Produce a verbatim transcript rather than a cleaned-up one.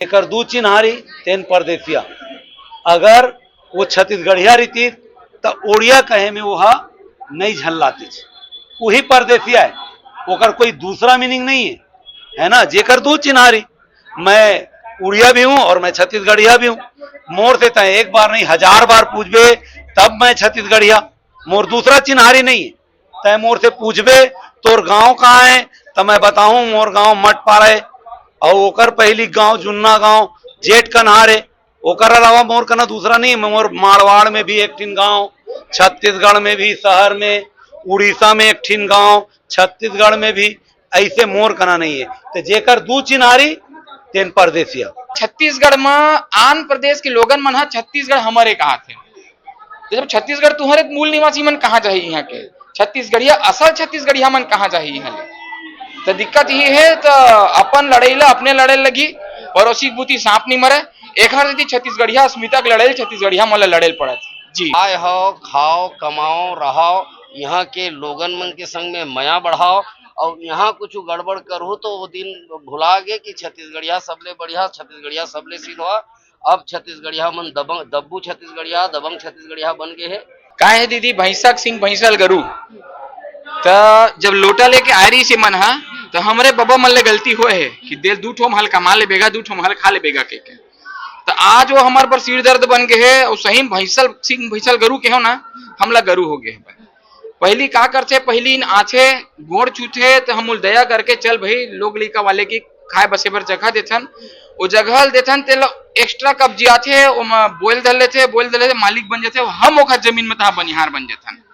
एकर दू चिन्हारी, तेन परदेसिया। अगर वो छत्तीसगढ़िया रहितिस, त ओड़िया कहे में ओहा नइ झल्लातिस। उही परदेसिया है, ओकर कोई दूसरा मीनिंग नहीं है, है ना? जेकर दू चिन्हारी, मैं उड़िया भी हूँ और मैं छत्तीसगढ़िया भी हूँ। मोर से तय एक बार नहीं, हजार बार पूछबे, तब मैं छत्तीसगढ़िया। मोर दूसरा चिन्हारी नहीं है। तय मोर से पूछबे, "तोर गांव कहाँ है?" त मैं बताहूँ, "मोर गांव मटपारा है।" और ओकर पहली गांव जुन्ना गांव जेठ कन्हार है। ओकर अलावा मोर कना दूसरा नहीं। मोर मारवाड़ में भी एक ठिन गांव, छत्तीसगढ़ में भी, शहर में, उड़ीसा में एक ठिन गांव, छत्तीसगढ़ में भी, ऐसे मोर कना नहीं है। तो जेकर दू चिन्हारी, तेन परदेसिया। छत्तीसगढ़ में आन प्रदेश के लोगन मन ह छत्तीसगढ़ हमरे कहाथे। तो जब छत्तीसगढ़ तुहरे, मूल निवासी मन कहाँ जाही यहाँ के? छत्तीसगढ़िया, असल छत्तीसगढ़िया मन कहाँ जाही यहाँ ले? तो दिक्कत यही है, तो अपन लड़ाई ला अपने लड़े लगी, पड़ोसी के बूती सांप नहीं मरे। एक हर छत्तीसगढ़िया अस्मिता के लड़ाई, छत्तीसगढ़िया मन ला लड़े पड़त। जी। आए हो, खाओ, कमाओ, रहो, यहाँ के लोगन मन के संग में मया बढ़ाओ। और यहाँ कुछ गड़बड़ करहु तो वो दिन भुला गे कि छत्तीसगढ़िया सबले बढ़िया, छत्तीसगढ़िया सबले सिधवा। अब छत्तीसगढ़िया मन दबंग, दब्बू छत्तीसगढ़िया, दबंग छत्तीसगढ़िया बन गए है। का है दीदी, भैंसा के सिंग भैंसा ल गरू, त जब लोटा लेके आए रही से मन हा, त हमरे बबा मन ले गलती होए है कि दे दू ठो महल कमा ले बेगा, दू ठो महल खा ले बेगा के, के। त आज वो हमार बर सिर दर्द बन गए है। और सही में भैंसा ल सिंग भैंसा ल गरू के हो ना, हमला गरू हो गए है। पहली का करथे, पहली इन आथे, गोड़ छूथे, त हम उल दया करके, "चल भाई, लोग लइका वाले की खाए बसे बर जगह देथन।" वो जगह ल देथन, तेला एक्स्ट्रा कब्जियाथे, ओमा बोल धर लेथे, बोल धर लेथे, मालिक बन जाथे, हम ओखर जमीन में तहा बनिहार बन जाथन।